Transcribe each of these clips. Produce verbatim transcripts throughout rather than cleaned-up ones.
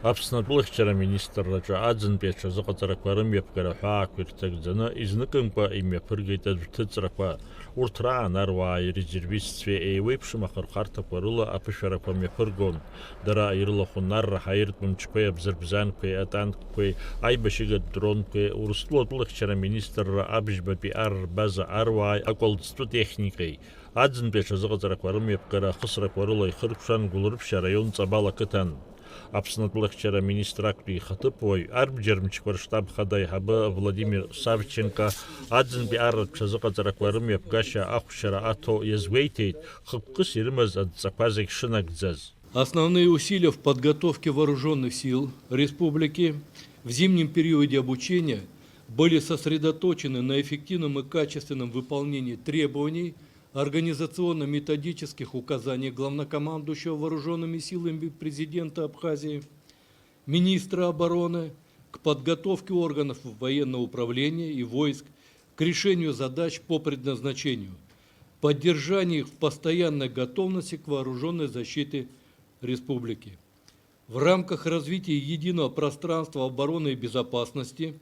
Аԥсны атәылахьчара аминистрраҿы аӡынтәи аҽазыҟаҵарақәа рымҩаԥгара аҳәаақәа ирҭагӡаны, изныкымкәа имҩаԥыргеит аӡә ҭыҵрақәа. Урҭ раан аруааи арезервистцәеи еиуеиԥшым ахырхарҭақәа рыла аԥышәарақәа мҩаԥыргон. Дара ирылахәын арра ҳаиртә мчқәеи абзырбзанқәеи, атанкқәеи, аибашьыгатә дронқәеи, Урыстәыла атәылахьчара аминистрра абжьбатәи ар рбаза аруааи акәалӡтәы техникеи. Аӡынтәи аҽазыҟаҵарақәа рымҩаԥгара ахысрақәа рыла ихыркәшан Гәылрыԥшь араион Ҵабал ақыҭан. Аԥсны атәылахьчара аминистр актәи ихаҭыԥуаҩ, арбџьар мчқәа рштаб хада аиҳабы Владимир Савченко аӡынтәи арратә ҽазыҟаҵарақәа рымҩаԥгашьа ахәшьара аҭо иазгәеиҭеит, хықәкыс ирымаз адҵақәа зегь шынагӡаз. Основные усилия в подготовке вооружённых сил республики в зимнем периоде обучения были сосредоточены на эффективном и качественном выполнении требований организационно-методических указаний главнокомандующего вооружёнными силами президента Абхазии, министра обороны к подготовке органов военного управления и войск к решению задач по предназначению, поддержанию их в постоянной готовности к вооружённой защите республики. В рамках развития единого пространства обороны и безопасности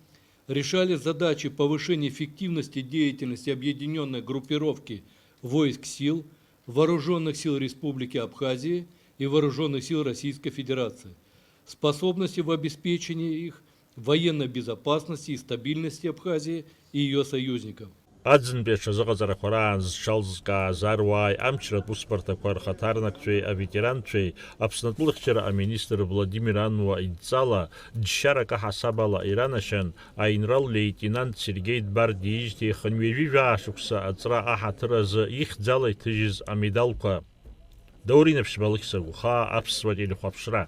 решались задачи повышения эффективности деятельности объединённой группировки войск сил, вооружённых сил Республики Абхазии и вооружённых сил Российской Федерации, способности в обеспечении их военной безопасности и стабильности Абхазии и её союзников. Аӡынтәи аҽазыҟаҵарақәа раан зҽалзкааз аруааи амчратә усбарҭақәа рхаҭарнакцәеи аветеранцәеи Аԥсны атәылахьчара аминистр Владимир Ануа идҵала, џьшьарак аҳасаб ала иранашьан, аинрал леитенант Сергеи Дбар диижьҭеи хынҩажәи жәаа шықәса аҵра аҳаҭыр азы ихьӡала иҭыжьыз амедалқәа. Даур Инаԥшьба, Алықьса Гәхаа, Аԥсуа телехәаԥшра.